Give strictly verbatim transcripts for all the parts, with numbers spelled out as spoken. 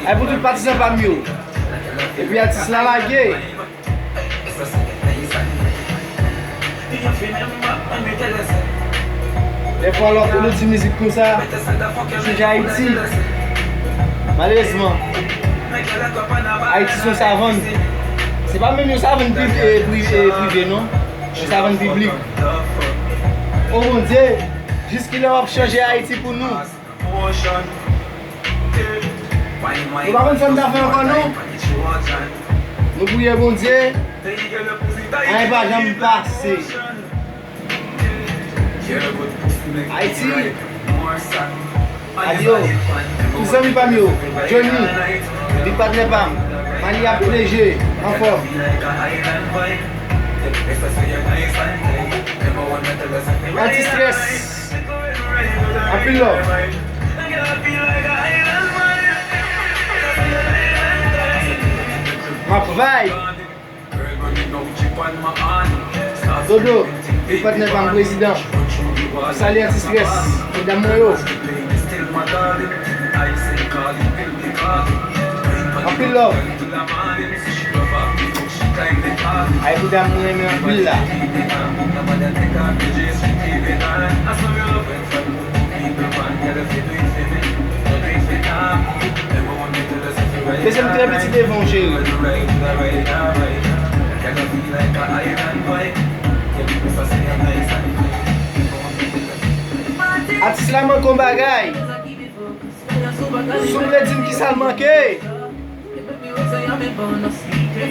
Ay, pou tout patizan pa m yo. Epi atis la lage. Dèfwa lòt nou di mizik konsa, sonje Ayiti. Malerezman, Ayiti se yon savann. Se pa menm yon savann prive, prive, prive non. Yon savann piblik. O Bondye, jiskilè w ap chanje Ayiti pou nou? Nou pa konn sa n ta fè ankò non. Nou priye Bondye, anyen pa janm pase. Ayiti, adyo, tout zanmi pa m yo, Johnny, big patnè pa m, Mali ap pleje, anfòm. Anti-stress. Anpil love. M ap vibe. Dodo, big patnè pa m prezidan. Salye anti-stress. Medam mwen yo. Anpil love. Ay, medam mwen renmen anpil la. Mesye, m trè piti devan w, cheri. Atis la manke yon bagay. Si w vle di m kisa l manke,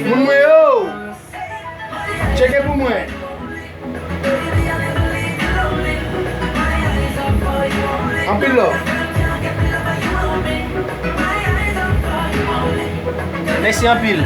moun mwen yo, tcheke pou mwen. Anpil love. Mèsi anpil.